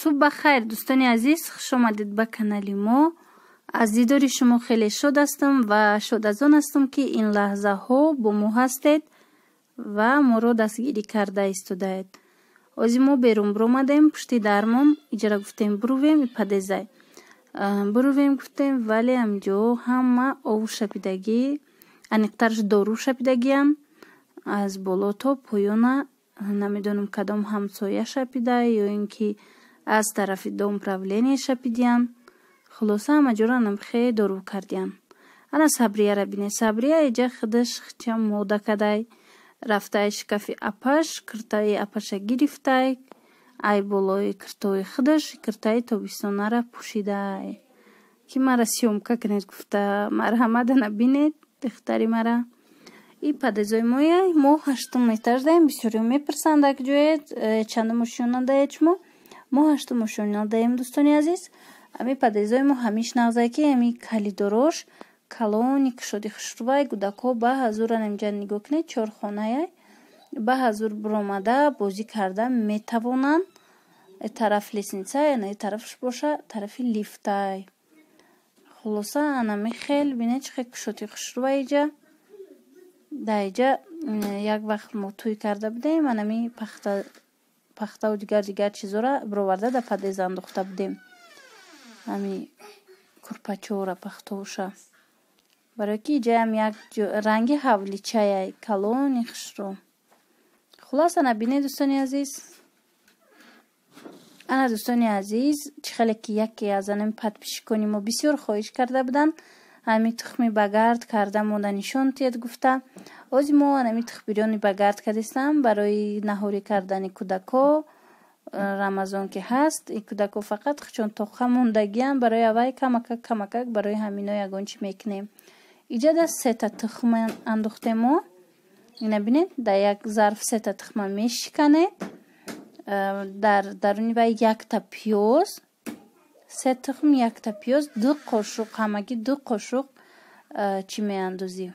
Субҳ ба хайр, дӯстони азиз, хуш омадед ба канали мо. Аз дидори шумо хеле шод ҳастам ва шод аз он ҳастам, ки ин лаҳзаҳо бо мо ҳастед ва моро дастгирӣ карда истодаед. Ҳозир мо берун биромадем, пушти дармон иҷара гуфтем бирувем, подъезай бирувем гуфтем, вале ҳамҷо ҳама ову шапидагӣ, аниқтараш дору шапидагиам, аз боло то поёна. Намедонам, кадом ҳамсоя шапида ё ин ки аз тарафи дом правление шапидиян. Хулоса, ҳама ҷоро хе дору кардиян. Ана Сабрияра бинед. Сабрия иҷа худаш хича мода кадай, рафтай шкафи апаш, киртаи апаша гирифтай, ай болои киртои худаш киртаи тобистонара пӯшидай, ки мара съёмка кунед гуфта. Марҳамат, ана бинед духтари мара. И подъездои моя, мо ҳаштум этаж даем. Бисёриҳо мепурсанд, ак ҷоед, чандум ошёна даед шумо. Мо ҳаштум ошёна даем, дӯстони азиз. Ами подъездои мо ҳамиш нағзае, ки ами калидорош калони кушоди хушрувай, кӯдакҳо ба ҳазур, инҷа нигоҳ кунед, чорхонае, ба ҳазур биромада бозӣ карда метавонанд. Тараф лестница, ана тарафаш боша тарафи лифтай. Хулоса, анами хел бинед, чӣ хел кушоди хушрувай иҷа. Дар иҷа як вақт мо тӯй карда будем, анами пахта, пахтаву дигар дигар чизора бироварда дар подъезд андохта будем, ами курпачора, пахтоша, барое ки иҷаям як ранги ҳавличаяй калони хушрӯ. Хулоса, ана бинед, дӯстони азиз. Ана, дӯстони азиз, чӣ хеле ки яке аз анами подписчикони мо бисёр хоҳиш карда буданд, ҳами тухми багард карда монда нишон тиҳед гуфта. Ҳозир мо анами тухмбирёни багард кардистам барои наҳорӣ кардани кӯдако. Рамазон ки ҳаст, и кӯдако фақат чун тоқа мондагиам, барои аввай камакак камакак барои ҳамино ягон чӣ мекунем. Иҷада сета тухм андохтем мо. Ина бинед, дар як зарф сета тухма мешиканед, дар даруни вай якта пиёз, се тухм, якта пиёз, 2 қошуқ, ҳамагӣ 2 қошуқ чӣ меандозӣ,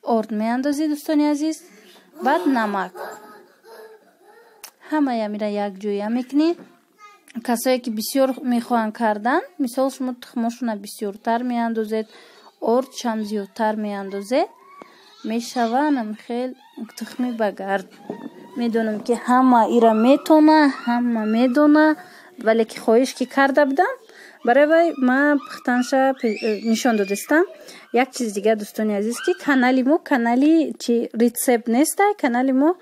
орд меандозӣ, дӯстони азиз, баъд намак. Ҳамаи амира якҷоя мекунӣ. Касое ки бисёр мехоҳанд кардан, мисол, шумо тухмошона бисёртар меандозед, ордшам зиёдтар меандозед, мешава хел тухми багард. Медонам, ки ҳама ира метона, ҳама медона, вале ки хоҳиш ки карда будам, барои вай ман пухтанша нишон додистам. Як чиз дигар, дӯстони азиз, ки канали мо канали чи рецепт нестай, канали мо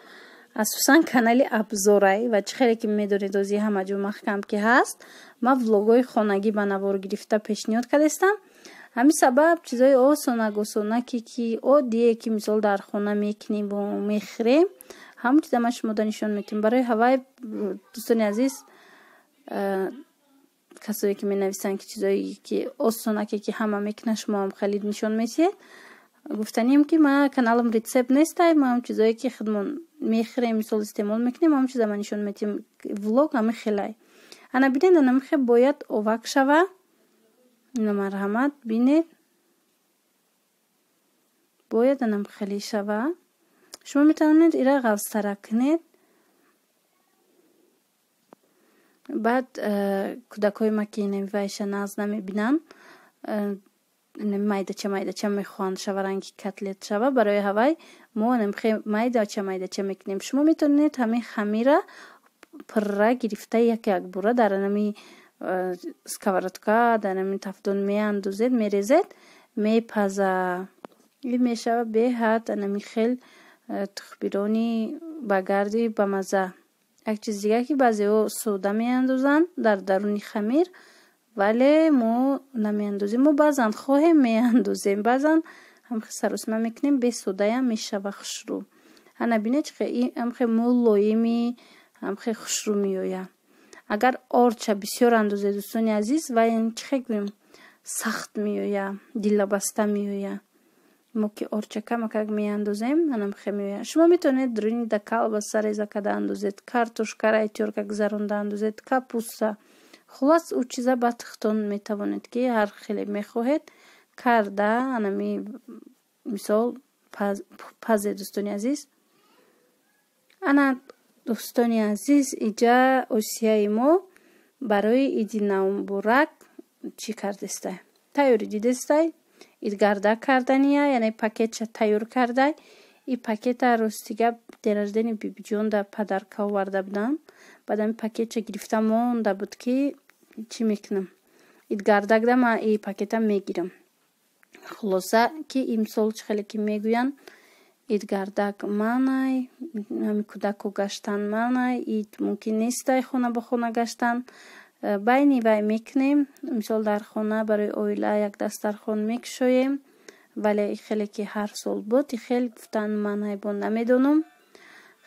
асосан канали обзорай. Ва чӣ хеле ки медонед, ози ҳама ҷо маҳкам ки ҳаст, ман влогҳои хонагӣ ба навор гирифта пешниҳод кардастам. Ҳамин сабаб чизои осонак осонаке ки оддие ки мисол дар хона мекунем, мехӯрем, ҳамон чиза ман шумода нишон медиҳам. Барои ҳавай, дӯстони азиз, касое ки менависанд, ки чизое ки осонаке ки ҳама мекунанд, шумо ҳам хеле нишон медиҳед, гуфтанием, ки ман каналам рецепт нестай. Ма ҳам чизое ки худмон мехӯрем, мисол, истеъмол мекунем, ҳамон чиза ман нишон медиҳем. Влог ҳами хелай. Ана бинед, анами хел бояд овак шава. Ина, марҳамат, бинед, бояд анам хеле шава. Шумо метавонед ира ғафзтарак кунед. Баъд кӯдакҳои ма ки инами вайша нағз намебинанд, майдача майдача мехоҳанд шава, ранги котлет шава, барои ҳавай мо майдача майдача мекунем. Шумо метавонед ҳамин хамира пурра гирифта як якбора дар ҳами сковородка, дар ҳамин тафдон меандозед, мерезед, мепаза, мешава беҳад анами хел тухбирони багарди бамаза. Як чиз дигар, ки баъзеҳо сода меандозанд дар даруни хамир, вале мо намеандозем. Мо баъзан хоҳем, меандозем, баъзан ҳамхе саросима мекунем, бе содаям мешава хушрӯ. Ана бинед, чӣ ҳамхе мулоими, ҳамхе хушрӯ меояд. Агар ордша бисёр андозед, дӯстони азиз, вай чӣ хел гӯем, сахт меояд, дилабаста меояд. Мо ки ордча камакак меандозем, анамхе меояд. Шумо метавонед даруни да колбаса реза карда андозед, картошкара тёрка гузаронда андозед, капуста. Хулос, ӯ чиза ба тухтон метавонед, ки ҳар хеле мехоҳед карда, анами мисол пазе, дӯстони азиз. Ана, дӯстони азиз, иҷа осияи мо. Барои иди навмуборак чӣ кардестай? Тайёрӣ дидестай, идгардак кардания, яъне пакетша тайёр кардай. И пакета, рости гап, день рождения бибиҷон да подарка оварда буданд. Баъд ами пакетша гирифта монда буд, ки чӣ мекунам, идгардакда ман и пакета мегирам. Хулоса, ки имсол, чӣ хеле ки мегӯянд, идгардак манай, ҳами кӯдако гаштан манай, ид мумкин нестай хона ба хона гаштан. Байни вай мекунем, мисол, дар хона барои оила як дастархон мекушоем, вале хеле ки ҳар сол буд, хел гуфтан ман ҳайбон намедонам.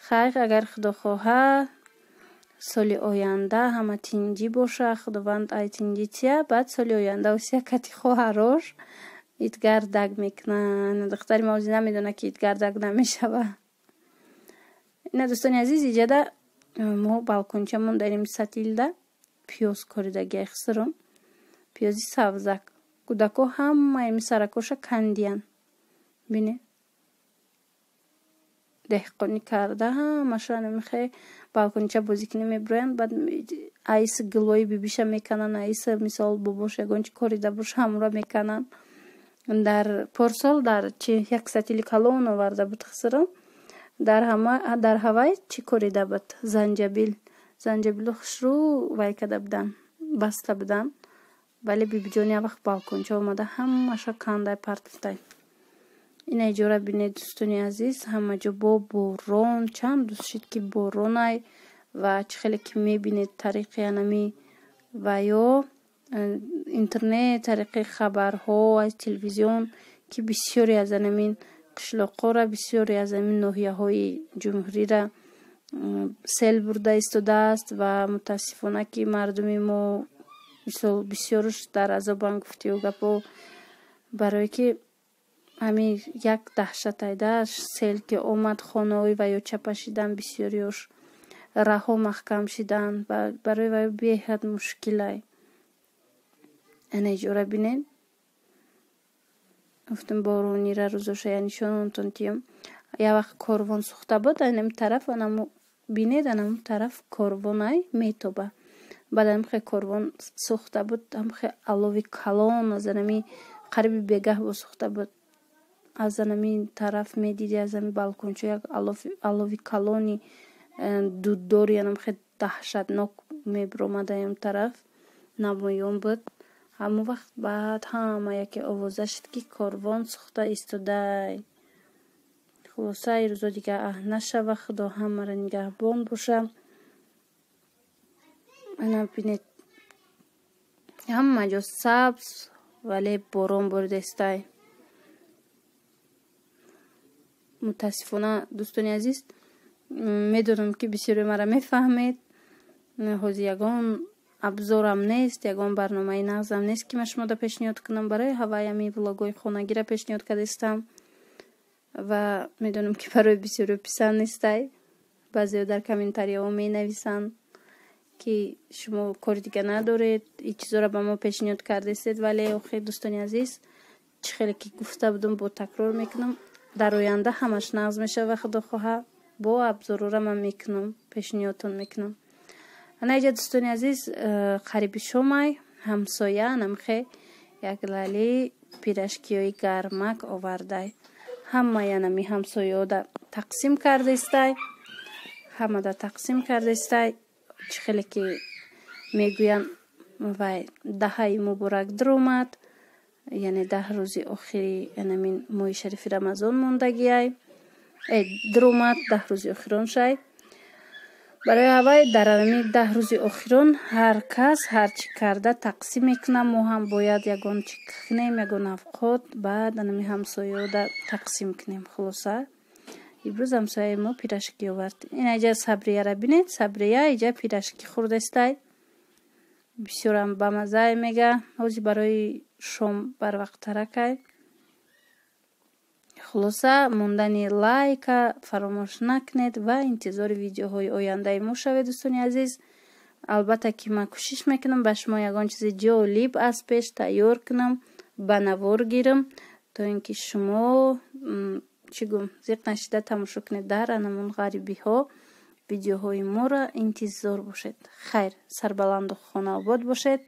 Хайр, агар Худо хоҳа, соли оянда ҳама тинҷӣ боша, Худованд ай тинҷӣ тия, баъд соли оянда Осия кати хоҳарош идгардак мекунанд. Духтари ма ози намедона, ки идгардак намешава. Ина, дӯстони азиз, иҷада мо балкончамон дарим, сатилда пиёз коридагиай хисирум, пиёзи сабзак. Кӯдако ҳамаи мисаракоша кандиян, бине, деҳқонӣ карда ҳамаша намихе балконча бозӣ кунӣ мебироянд. Баъд айси гулои бибиша мекананд, айси, мисол, бобош ягон чи корида боша, ҳамонро мекананд. Дар порсол дар чи як сатили калон оварда буд хисирам, дар ҳавай чӣ корида буд? Занҷабил. Занҷабилу хушрӯ вай карда буданд, баста буданд, вале бибиҷон як вақт балконча омада, ҳамаша кандай партофтай. Ина иҷора бинед, дӯстони азиз, ҳама ҷо бо борон. Чанд рӯз шид, ки боронай, ва чӣ хеле ки мебинед, тариқи анами ва ё интернет, тариқи хабарҳо аз телевизион, ки бисёре аз анамин қишлоқҳоро, бисёре аз амин ноҳияҳои ҷумҳуриро сел бурда истодааст. Ва мутаассифона, ки мардуми мо, мисол, бисёрш дар азобанд, гуфтию гапо, барое ки ҳамин як даҳшатайда сел ки омад, хонаҳои ва ё чапа шидан, бисёриёш раҳо маҳкам шидан, барои вай беҳад мушкилай. Ана иҷора бинед, гуфтем, боронира рӯзоша я нишонтон тиём. Як вақт корвон сӯхта буд анами тараф, анаму бинед, анаму тараф корвонай метоба. Баъд амхе корвон сӯхта буд, амхе алови калон аз анами қариби бегаҳ бо сӯхта буд. Аз анами тараф медиди, аз ами балкончо як алови калони дуддори анамхе даҳшатнок мебиромад, аям тараф намоён буд. Ҳамон вақт баъд ҳама яке овоза шуд, ки корвон сӯхта истодай. Хулоса, ин рӯзо дигар аҳд нашава, Худо ҳамаро нигаҳбон боша. Ана бинед, ҳама ҷо сабз, вале борон боридестай. Мутаассифона, дӯстони азиз, медонам, ки бисёре маро мефаҳмед. Ҳозир ягон абзорам нест, ягон барномаи нағзам нест, ки ман шумода пешниҳод кунам. Барои ҳавай ами влогҳои хонагиро пешниҳод кардастам ва медонам, ки барои бисёриё писанд нестай. Баъзеҳо дар комментарияҳо менависанд, ки шумо кори дига надоред, ин чизоро ба мо пешниҳод кардастед. Вале охир, дӯстони азиз, чӣ хеле ки гуфта будам, бо такрор мекунам, дар оянда ҳамаш нағз мешава, Худо хоҳа, бо абзорора ман мекунам, пешниҳодтон мекунам. Ана иҷа, дӯстони азиз, қариби шомай, ҳамсоя анамхе як лали пирожкиҳои гармак овардай, ҳамаи анами ҳамсояода тақсим кардестай, ҳамада тақсим кардестай. Чӣ хеле ки мегӯянд, вай даҳаи муборак дуромад, яъне 10 рӯзи охири анамин моҳи шарифи Рамазон мондагиай, дуромад, 10 рӯзи охирон шай. Барои ҳавай дар анами 10 рӯзи охирон ҳар кас ҳар чӣ карда тақсим мекунам. Мо ҳам бояд ягон чӣ кунем, ягон авқот, баъд анами ҳамсояода тақсим кунем. Хулоса, имрӯз ҳамсояи мо пирожки овард. Ина иҷа Сабрияра бинед, Сабрия иҷа пирожки хӯрдестай, бисёрам бамаззае, мега, ҳозир барои шом барвақттаракай. Хулоса, мондани лайка фаромӯш накунед ва интизори видеоҳои ояндаи мо шавед, дӯстони азиз. Албатта, ки ман кӯшиш мекунам, ба шумо ягон чизи ҷолиб аз пеш тайёр кунам, ба навор гирам, то ин ки шумо, чӣ гум, зиқ нашида тамошо кунед. Дар анамон ғарибиҳо Видеоҳои моро интизор бошед. Хайр, сарбаланду хонаобод бошед.